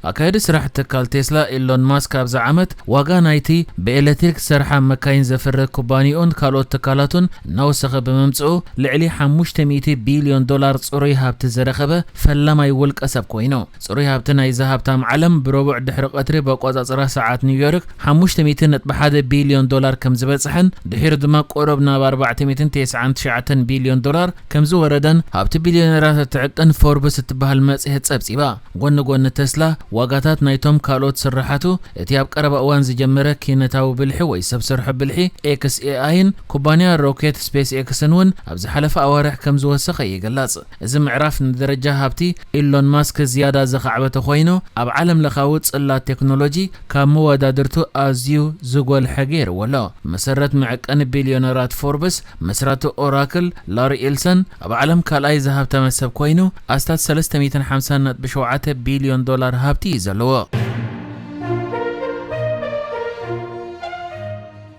ኣካያዲ ስራሕ ትካል ቴስላ ኢሎን ማስክ ኣብዚ ዓመት ዋጋ ናይቲ ብኤሌክትሪክ ዝሰርሓ መካይን ዘፍርህ ኩባንያኡን ካልኦት ትካላቱን እናወሰኸ ብምምጽኡ፣ ልዕሊ ሓሙሽተ ሚእቲ ቢልዮን ዶላር ጽሩይ ሃብቲ ዝረኸበ ፈላማይ ውልቀ ሰብ ኮይኑ። ጽሩይ ሃብቲ ናይዚ ሃብታም ዓለም ብረቡዕ ድሕሪ ቀትሪ ብኣቆጻጽራ ሰዓት ኒውዮርክ ሓሙሽተ ሚእቲ ነጥቢ ሓደ ቢልዮን ዶላር ከም ዝበጽሐን ድሒሩ ድማ ቁሩብ ናብ ኣርባዕተ ሚእትን ተስዓን ትሽዓተን ቢልዮን ዶላር ከም ዝወረደን ሃብቲ ቢልዮነራት እትዕቅን ፎርብስ እትበሃል መጽሔት ጸብጺባ። ጎኒ ጎኒ ተስላ፣ ዋጋታት ናይቶም ካልኦት ስርሓቱ፣ እቲ ኣብ ቀረባ እዋን ዝጀመረ ኪነታዊ ብልሒ ወይ ሰብ ሰርሖ ብልሒ ኤክስ ኤኣይን ኩባንያ ሮኬት ስፔስ ኤክስን እውን ኣብ ዝሓለፈ ኣዋርሕ ከም ዝወሰኸ ይግለጽ። እዚ ምዕራፍ ንደረጃ ሃብቲ ኢሎን ማስክ ዝያዳ ዘኻዕበተ ኮይኑ፣ ኣብ ዓለም ለኻዊ ጽላት ቴክኖሎጂ ካብ መወዳድርቱ ኣዝዩ ዝጎልሐ ገይርዎ ኣሎ። መሰረት መዐቀኒ ቢልዮነራት ፎርብስ፣ መስራቲ ኦራክል ላሪ ኤልሰን፣ ኣብ ዓለም ካልኣይ ዝሃብተመ ሰብ ኮይኑ፣ ኣስታት ሰለስተ ሚእትን ሓምሳን ነጥቢ ሸውዓተ ቢልዮን ዶላር ሃብቲ እዩ ዘለዎ።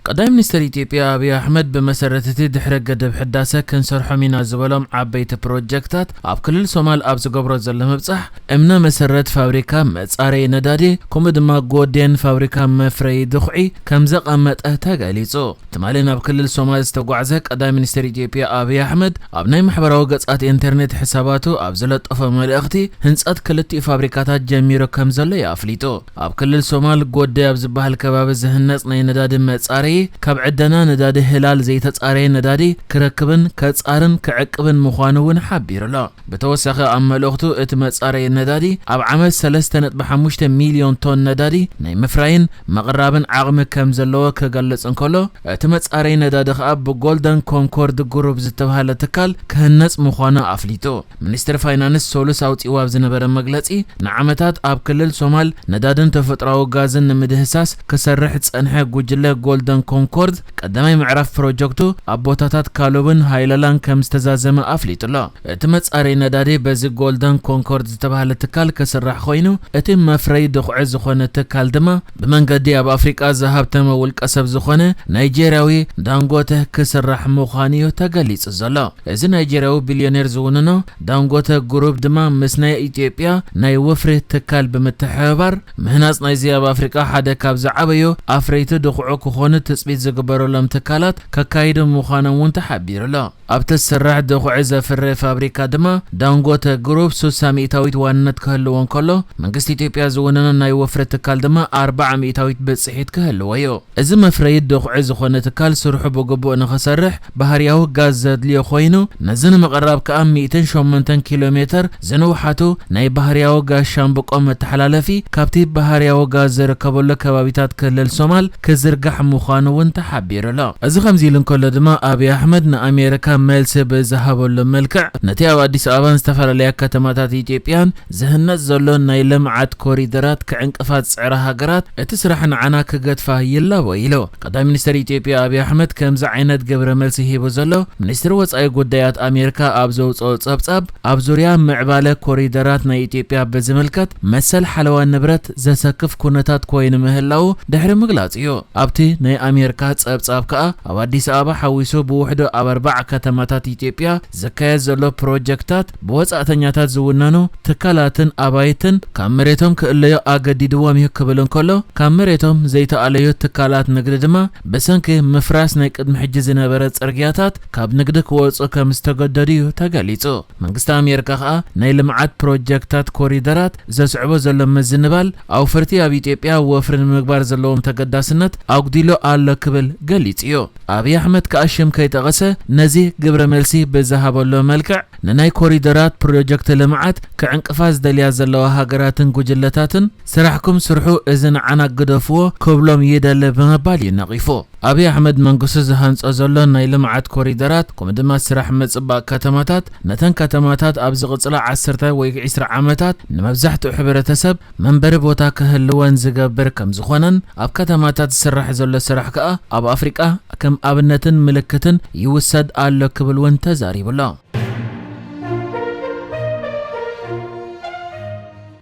ቀዳማይ ሚኒስትር ኢትዮጵያ ኣብይ ኣሕመድ፣ ብመሰረት እቲ ድሕረ ገደብ ሕዳሰ ክንሰርሖም ኢና ዝበሎም ዓበይቲ ፕሮጀክታት፣ ኣብ ክልል ሶማል ኣብ ዝገብሮ ዘሎ ምብጻሕ፣ እምነ መሰረት ፋብሪካ መጻረዪ ነዳዲ፣ ከምኡ ድማ ጎዴን ፋብሪካ መፍረዪ ድኹዒ ከም ዘቐመጠ ተገሊጹ። ትማሊ ናብ ክልል ሶማል ዝተጓዕዘ ቀዳማይ ሚኒስትር ኢትዮጵያ ኣብይ ኣሕመድ፣ ኣብ ናይ ማሕበራዊ ገጻት ኢንተርኔት ሕሳባቱ ኣብ ዝለጠፎ መልእኽቲ፣ ህንጸት ክልቲኡ ፋብሪካታት ጀሚሩ ከም ዘሎ እዩ ኣፍሊጡ። ኣብ ክልል ሶማል ጎዴ ኣብ ዝበሃል ከባቢ ዝህነጽ ናይ ነዳዲ መጻረዪ፣ ካብ ዕደና ነዳዲ ህላል ዘይተጻረየ ነዳዲ ክረክብን ከጻርን ክዕቅብን ምዃኑ እውን ሓቢሩ ኣሎ። ብተወሳኺ ኣብ መልእኽቱ፣ እቲ መጻረዪ ነዳዲ ኣብ ዓመት ሰለስተ ነጥቢ ሓሙሽተ ሚልዮን ቶን ነዳዲ ናይ ምፍራይን ምቕራብን ዓቕሚ ከም ዘለዎ ክገልጽ እንከሎ፣ እቲ መጻረዪ ነዳዲ ከኣ ብጎልደን ኮንኮርድ ግሩፕ ዝተባህለ ትካል ክህነጽ ምዃኑ ኣፍሊጡ። ሚኒስትሪ ፋይናንስ ሰሉስ ኣውጺእዎ ኣብ ዝነበረ መግለጺ፣ ንዓመታት ኣብ ክልል ሶማል ነዳድን ተፈጥሮኣዊ ጋዝን ንምድህሳስ ክሰርሕ ዝጸንሐ ጉጅለ ጎልደን ኮንኮርድ ቀዳማይ ምዕራፍ ፕሮጀክቱ ኣብ ቦታታት ካሎብን ሃይለላን ከም ዝተዛዘመ ኣፍሊጡ ኣሎ። እቲ መጻረዪ ነዳዲ በዚ ጎልደን ኮንኮርድ ዝተባህለ ትካል ክስራሕ ኮይኑ፣ እቲ መፍረዪ ድኹዒ ዝኾነ ትካል ድማ ብመንገዲ ኣብ ኣፍሪቃ ዝሃብተመ ውልቀ ሰብ ዝኾነ ናይጄርያዊ ዳንጎተ ክስራሕ ምዃኑ እዩ ተገሊጹ ዘሎ። እዚ ናይጄርያዊ ቢልዮኔር ዝውንኖ ዳንጎተ ግሩፕ ድማ ምስ ናይ ኢትዮጵያ ናይ ወፍሪ ትካል ብምትሕብባር፣ ምህናጽ ናይዚ ኣብ ኣፍሪቃ ሓደ ካብ ዝዓበዩ ኣፍረይቲ ድኹዒ ክኾኑ ትጽቢት ዝግበረሎም ትካላት ከካይዱ ምዃኖም እውን ተሓቢሩ ኣሎ። ኣብቲ ዝስራሕ ድኹዒ ዘፍሪ ፋብሪካ ድማ ዳንጎተ ግሩፕ ሱሳ ሚእታዊት ዋንነት ክህልዎ እንከሎ፣ መንግስቲ ኢትዮጵያ ዝውንኖ ናይ ወፍሪ ትካል ድማ ኣርብዓ ሚእታዊት ብጽሒት ክህልዎ እዩ። እዚ መፍረዪ ድኹዒ ዝኾነ ትካል ስርሑ ብግቡእ ንኽሰርሕ ባህርያዊ ጋዝ ዘድልዮ ኮይኑ፣ ነዚ ንምቕራብ ከኣ ሚእትን ሸሞንተን ኪሎ ሜተር ዝንውሓቱ ናይ ባህርያዊ ጋዝ ሻምብቆ መተሓላለፊ ካብቲ ባህርያዊ ጋዝ ዝርከበሉ ከባቢታት ክልል ሶማል ክዝርጋሕ ምዃኑ እውን ተሓቢሩ ኣሎ። እዚ ከምዚ ኢሉ እንከሎ ድማ፣ ኣብይ ኣሕመድ ንኣሜሪካ መልሲ ብዝሃበሉ መልክዕ፣ ነቲ ኣብ ኣዲስ ኣበባን ዝተፈላለያ ከተማታት ኢትዮጵያን ዝህነጽ ዘሎ ናይ ልምዓት ኮሪደራት ክዕንቅፋ ዝጽዕራ ሃገራት፣ እቲ ስራሕ ንዓና ክገድፋ ይላቦ ኢሉ። ቀዳማይ ሚኒስትር ኢትዮጵያ ኣብይ ኣሕመድ ከምዚ ዓይነት ግብረ መልሲ ሂቡ ዘሎ፣ ሚኒስትሪ ወጻኢ ጉዳያት ኣሜሪካ ኣብ ዘውጽኦ ጸብጻብ፣ ኣብ ዙርያ ምዕባለ ኮሪደራት ናይ ኢትዮጵያ ብዝምልከት፣ መሰል ሓለዋ ንብረት ዘሰክፍ ኩነታት ኮይኑ ምህላዉ ድሕሪ ምግላጽ እዩ። ኣብቲ ናይ ኣሜሪካ ጸብጻብ ከኣ፣ ኣብ ኣዲስ ኣበባ ሓዊሱ ብውሕዱ ኣብ ኣርባዓ ከተማታት ኢትዮጵያ ዝካየድ ዘሎ ፕሮጀክታት ብወጻእተኛታት ዝውነኑ ትካላትን ኣባይትን ካብ መሬቶም ክእለዩ ኣገዲድዎም እዩ ክብል እንከሎ፣ ካብ መሬቶም ዘይተኣለዩ ትካላት ንግዲ ድማ ብሰንኪ ምፍራስ ናይ ቅድሚ ሕጂ ዝነበረ ጽርግያታት ካብ ንግዲ ክወጹ ከም ዝተገደዱ እዩ ተገሊጹ። መንግስቲ ኣሜሪካ ከኣ ናይ ልምዓት ፕሮጀክታት ኮሪደራት ዘስዕቦ ዘሎ ምዝንባል ኣውፈርቲ ኣብ ኢትዮጵያ ወፍሪ ንምግባር ዘለዎም ተገዳስነት ኣጉዲሎ ኣሎ ክብል ገሊጹ እዩ። ኣብይ ኣሕመድ ከኣ ሽም ከይጠቐሰ ነዚ ግብረ መልሲ ብዝሃበሉ መልክዕ፣ ንናይ ኮሪደራት ፕሮጀክት ልምዓት ክዕንቅፋ ዝደልያ ዘለዋ ሃገራትን ጉጅለታትን፣ ስራሕኩም ስርሑ፣ እዚ ንዓና ግደፍዎ ክብሎም ይደሊ ብምባል እዩ ነቒፉ። ኣብይ ኣሕመድ መንግስቱ ዝሃንጾ ዘሎ ናይ ልምዓት ኮሪደራት፣ ከምኡ ድማ ስራሕ ምጽባቕ ከተማታት፣ ነተን ከተማታት ኣብ ዝቕጽላ ዓሰርተ ወይ ዕስራ ዓመታት ንመብዛሕትኡ ሕብረተሰብ መንበሪ ቦታ ክህልወን ዝገብር ከም ዝኾነን፣ ኣብ ከተማታት ዝስራሕ ዘሎ ስራሕ ከኣ ኣብ ኣፍሪቃ ከም ኣብነትን ምልክትን ይውሰድ ኣሎ ክብል እውን ተዛሪቡ ኣሎ።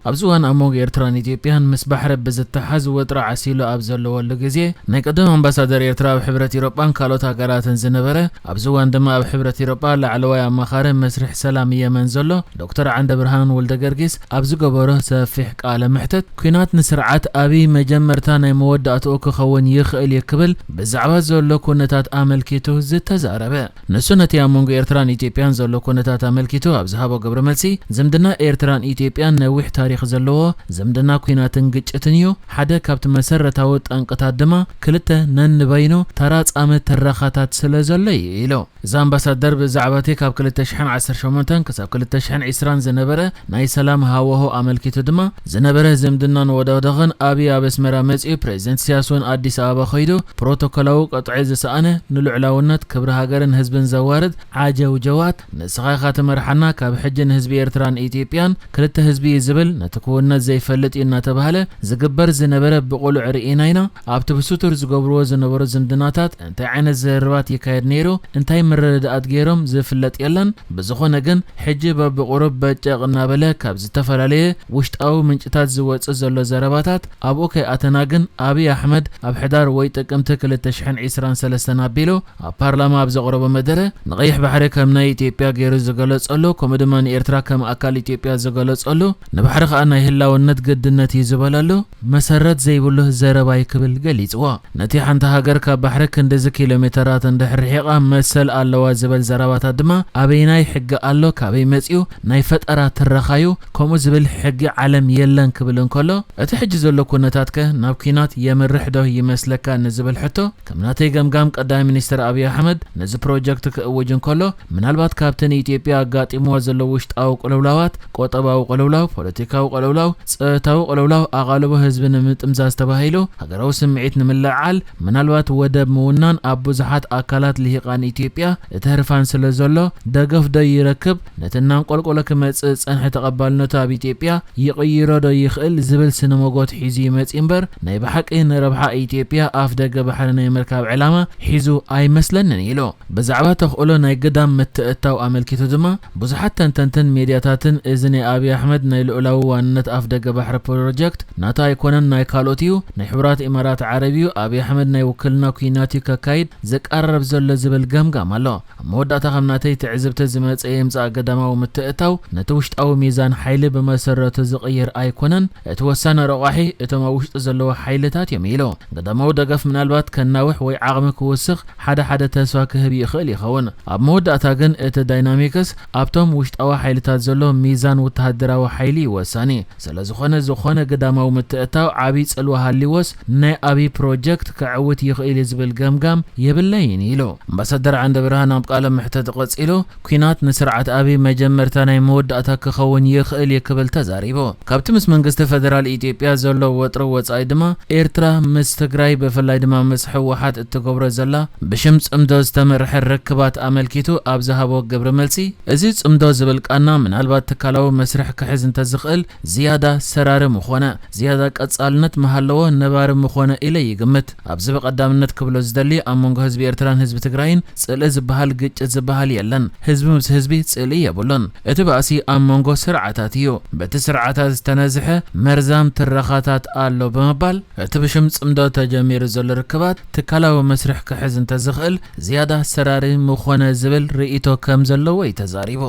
ኣብዚ እዋን ኣብ መንጎ ኤርትራን ኢትዮጵያን ምስ ባሕሪ ብዝተሓዝ ወጥሪ ዓሲሉ ኣብ ዘለወሉ ግዜ፣ ናይ ቀደም ኣምባሳደር ኤርትራ ኣብ ሕብረት ኢሮጳን ካልኦት ሃገራትን ዝነበረ፣ ኣብዚ እዋን ድማ ኣብ ሕብረት ኢሮጳ ላዕለዋይ ኣማኻሪ መስርሕ ሰላም የመን ዘሎ ዶክተር ዓንደ ብርሃን ወልደ ገርጊስ ኣብ ዝገበሮ ሰፊሕ ቃለ መሕተት፣ ኲናት ንስርዓት ኣብይ መጀመርታ ናይ መወዳእትኡ ክኸውን ይኽእል እዩ ክብል ብዛዕባ ዘሎ ኩነታት ኣመልኪቱ ዝተዛረበ። ንሱ ነቲ ኣብ መንጎ ኤርትራን ኢትዮጵያን ዘሎ ኩነታት ኣመልኪቱ ኣብ ዝሃቦ ግብረ መልሲ፣ ዝምድና ኤርትራን ኢትዮጵያን ነዊሕ ታሪኽ ዘለዎ፣ ዝምድና ኲናትን ግጭትን እዩ። ሓደ ካብቲ መሰረታዊ ጠንቅታት ድማ ክልተ ነንበይኑ ተራጻሚ ትረኻታት ስለ ዘሎ እዩ ኢሉ። እዚ ኣምባሳደር ብዛዕባ እቲ ካብ ክልተ ሽሕን ዓሰርተ ሸሞንተን ክሳብ ክልተ ሽሕን ዕስራን ዝነበረ ናይ ሰላም ሃዋሁ ኣመልኪቱ ድማ፣ ዝነበረ ዝምድናን ወደቕደቕን ኣብይ ኣብ ኣስመራ መጺኡ፣ ፕሬዚደንት ኢሳያስ እውን ኣዲስ ኣበባ ከይዱ፣ ፕሮቶኮላዊ ቅጥዒ ዝሰኣነ፣ ንልዑላውነት ክብሪ ሃገርን ህዝብን ዘዋርድ ዓጀውጀዋት፣ ንስኻ ኢኻ ትመርሓና፣ ካብ ሕጂ ንህዝቢ ኤርትራን ኢትዮጵያን ክልተ ህዝቢ እዩ ዝብል፣ ነቲ ክውንነት ዘይፈልጥ እዩ እናተባህለ ዝግበር ዝነበረ ብቑሉዕ ርኢና ኢና። ኣብቲ ብስቱር ዝገብርዎ ዝነበሩ ዝምድናታት እንታይ ዓይነት ዝርርባት ይካየድ ነይሩ፣ እንታይ ምርድዳኣት ገይሮም ዝፍለጥ የለን። ብዝኾነ ግን ሕጂ በብቑሩብ በጨቕ እናበለ ካብ ዝተፈላለየ ውሽጣዊ ምንጭታት ዝወጽእ ዘሎ ዘረባታት ኣብኡ ከይኣተና ግን ኣብይ ኣሕመድ ኣብ ሕዳር ወይ ጥቅምቲ ክልተ ሽሕን ዕስራን ሰለስተን ኣቢሉ ኣብ ፓርላማ ኣብ ዘቕረቦ መደረ ንቐይሕ ባሕሪ ከም ናይ ኢትዮጵያ ገይሩ ዝገለጸሉ፣ ከምኡ ድማ ንኤርትራ ከም ኣካል ኢትዮጵያ ዝገለጸሉ፣ ንባሕሪ ከኣ ናይ ህላውነት ግድነት እዩ ዝበለሉ መሰረት ዘይብሉ ዘረባ እዩ ክብል ገሊጽዎ። ነቲ ሓንቲ ሃገር ካብ ባሕሪ ክንድዚ ኪሎ ሜተራት እንድሕር ርሒቓ መሰል ኣለዋ ዝበል ዘረባታት ድማ ኣበይናይ ሕጊ ኣሎ፣ ካበይ መጺኡ፣ ናይ ፈጠራ ትረኻዩ፣ ከምኡ ዝብል ሕጊ ዓለም የለን ክብል እንከሎ፣ እቲ ሕጂ ዘሎ ኩነታትከ ናብ ኲናት የምርሕ ዶ ይመስለካ ንዝብል ሕቶ፣ ከም ናተይ ገምጋም ቀዳማይ ሚኒስትር ኣብይ ኣሕመድ ነዚ ፕሮጀክት ክእውጅ እንከሎ፣ ምናልባት ካብቲ ንኢትዮጵያ ኣጋጢምዋ ዘሎ ውሽጣዊ ቅልውላዋት፣ ቁጠባዊ ቅልውላው፣ ፖለቲካዊ ቅልውላው፣ ጸጥታዊ ቅልውላው፣ ኣቓልቦ ህዝቢ ንምጥምዛዝ ተባሂሉ፣ ሃገራዊ ስምዒት ንምልዕዓል፣ ምናልባት ወደብ ምውናን ኣብ ብዙሓት ኣካላት ልሂቓን ኢትዮጵያ እቲ ህርፋን ስለ ዘሎ፣ ደገፍ ዶ ይረክብ? ነቲ እናንቆልቆለ ክመጽእ ዝጸንሐ ተቐባልነቱ ኣብ ኢትዮጵያ ይቕይሮ ዶ ይኽእል ዝብል ስነ ሞጎት ሒዙ ይመጽእ እምበር፣ ናይ ብሓቂ ንረብሓ ኢትዮጵያ ኣፍ ደገ ባሕሪ ናይ ምርካብ ዕላማ ሒዙ ኣይመስለንን ኢሉ። ብዛዕባ ተኽእሎ ናይ ግዳም ምትእትታው ኣመልኪቱ ድማ፣ ብዙሓት ተንተንትን ሜድያታትን እዚ ናይ ኣብይ ኣሕመድ ናይ ልኡላዊ ዋንነት ኣፍ ደገ ባሕሪ ፕሮጀክት ናቱ ኣይኮነን፣ ናይ ካልኦት እዩ፣ ናይ ሕቡራት ኢማራት ዓረብ እዩ፣ ኣብይ ኣሕመድ ናይ ውክልና ኲናት እዩ ከካይድ ዝቃረብ ዘሎ ዝብል ገምጋም ኣሎ። ኣብ መወዳእታ ከም ናተይ ትዕዝብቲ ዝመጸ የምጻእ፣ ግዳማዊ ምትእትታው ነቲ ውሽጣዊ ሚዛን ሓይሊ ብመሰረቱ ዝቕይር ኣይኮነን፣ እቲ ወሳኒ ረቋሒ እቶም ኣብ ውሽጢ ዘለዉ ሓይልታት እዮም ኢሉ። ግዳማዊ ደገፍ ምናልባት ከናውሕ ወይ ዓቕሚ ክውስኽ ሓደ ሓደ ተስፋ ክህብ ይኽእል ይኸውን። ኣብ መወዳእታ ግን እቲ ዳይናሚክስ ኣብቶም ውሽጣዊ ሓይልታት ዘሎ ሚዛን ወተሃደራዊ ሓይሊ እዩ ወሳኒ። ስለ ዝኾነ፣ ዝኾነ ግዳማዊ ምትእትታው ዓብዪ ጽልዋ ሃልይዎስ ናይ ኣብይ ፕሮጀክት ከዕውት ይኽእል እዩ ዝብል ገምጋም የብለይን ኢሉ። ኣምባሳደር ዓንደ ብርሃን ኣብ ቃለ መሕተት ቀጺሉ፣ ኲናት ንስርዓት ኣብይ መጀመርታ ናይ መወዳእታ ክኸውን ይኽእል እዩ ክብል ተዛሪቡ። ካብቲ ምስ መንግስቲ ፈደራል ኢትዮጵያ ዘሎ ወጥሪ ወጻኢ ድማ፣ ኤርትራ ምስ ትግራይ ብፍላይ ድማ ምስ ህወሓት እትገብሮ ዘላ ብሽም ጽምዶ ዝተመርሐ ርክባት ኣመልኪቱ ኣብ ዝሃቦ ግብረ መልሲ፣ እዚ ጽምዶ ዝብል ቃና ምናልባት ትካላዊ መስርሕ ክሕዝ እንተዝኽእል ዝያዳ ሰራሪ ምኾነ፣ ዝያዳ ቀጻልነት ምሃለዎ ነባሪ ምኾነ ኢለ ይግምት። ኣብዚ ብቐዳምነት ክብሎ ዝደሊ ኣብ መንጎ ህዝቢ ኤርትራን ህዝቢ ትግራይን ጽልኢ ዝበሃል ግጭት ዝበሃል የለን። ህዝቢ ምስ ህዝቢ ጽልኢ የብሉን። እቲ ባእሲ ኣብ መንጎ ስርዓታት እዩ። በቲ ስርዓታት ዝተነዝሐ መርዛም ትረኻታት ኣሎ ብምባል፣ እቲ ብሽም ጽምዶ ተጀሚሩ ዘሎ ርክባት ትካላዊ መስርሕ ክሕዝ እንተዝኽእል ዝያዳ ሰራሪ ምኾነ ዝብል ርእይቶ ከም ዘለዎ እዩ ተዛሪቡ።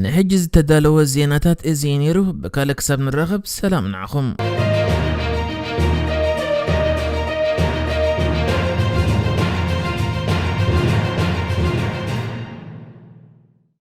ንሕጂ ዝተዳለወ ዜናታት እዚ እዩ ነይሩ። ብካልእ ክሳብ ንራኸብ ሰላም ንዓኹም።